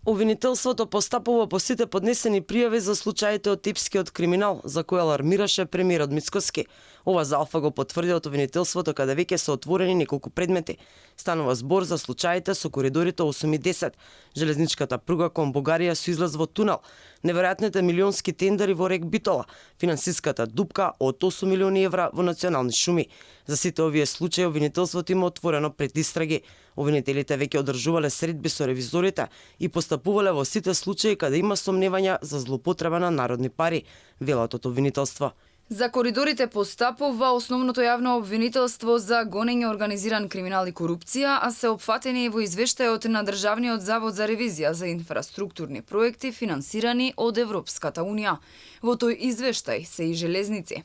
Обвинителството постапува по сите поднесени пријави за случаите од типскиот криминал, за кој алармираше премиерот Мицкоски. Ова за Алфа го потврди од обвинителството, каде веќе се отворени неколку предмети. Станува збор за случаите со коридорите 8 и 10, железничката пруга кон Бугарија со излаз во тунел, неверојатните милионски тендери во рек Битола, финансиската дупка од 8 милиони евра во национални шуми. За сите овие случаи обвинителството има отворено предистраги. Обвинителите веќе одржувале средби со ревизорите и постапувале во сите случаи каде има сомневања за злоупотреба на народни пари, велат од обвинителство. За коридорите постапува основното јавно обвинителство за гонење организиран криминал и корупција, а се опфатени во извештајот на Државниот завод за ревизија за инфраструктурни проекти финансирани од Европската унија. Во тој извештај се и железници.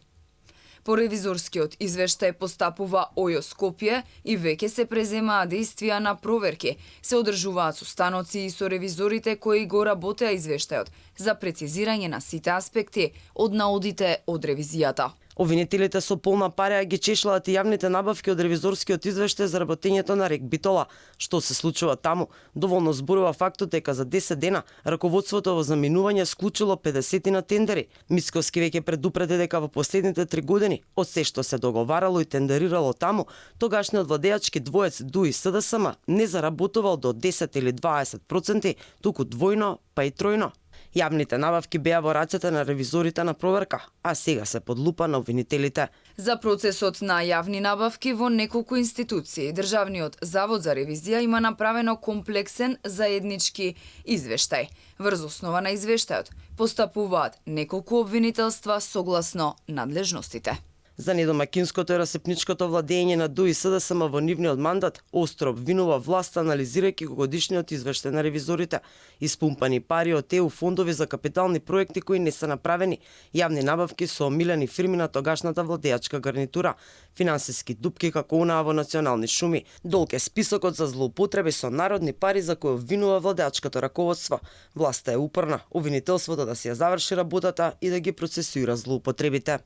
По ревизорскиот извештај постапува ОЈО Скопје и веќе се преземаа действија на проверки. Се одржуваат состаноци и со ревизорите кои го работеа извештајот за прецизирање на сите аспекти од наодите од ревизијата. Обвинителите со полна пареа ги чешлаат и јавните набавки од ревизорскиот извештај за работењето на рек Битола. Што се случува таму? Доволно зборува фактот дека за 10 дена раководството во заминување склучило 50 на тендери. Мицкоски веќе предупреди дека во последните 3 години од се што се договарало и тендерирало таму, тогашниот владеачки двоец ДУ и СДСМ не заработувал до 10 или 20%, туку двојно, па и тројно. Јавните набавки беа во рацете на ревизорите на проверка, а сега се под лупа на обвинителите. За процесот на јавни набавки во неколку институции, Државниот завод за ревизија има направено комплексен заеднички извештај. Врз основа на извештајот постапуваат неколку обвинителства согласно надлежностите. За недомакинското и расипничкото владење на ДУ и СДСМ во нивниот мандат, остро обвинува власта анализирајќи го годишниот извештај на ревизорите. Испумпани пари од ЕУ фондови за капитални проекти кои не се направени, јавни набавки со омилени фирми на тогашната владеачка гарнитура, финансиски дупки како онаа во национални шуми. Долг е списокот за злоупотреби со народни пари за кои обвинува владеачкото раководство. Власта е упорна, обвинителството да си ја заврши работата и да ги процесуира злоупотребите.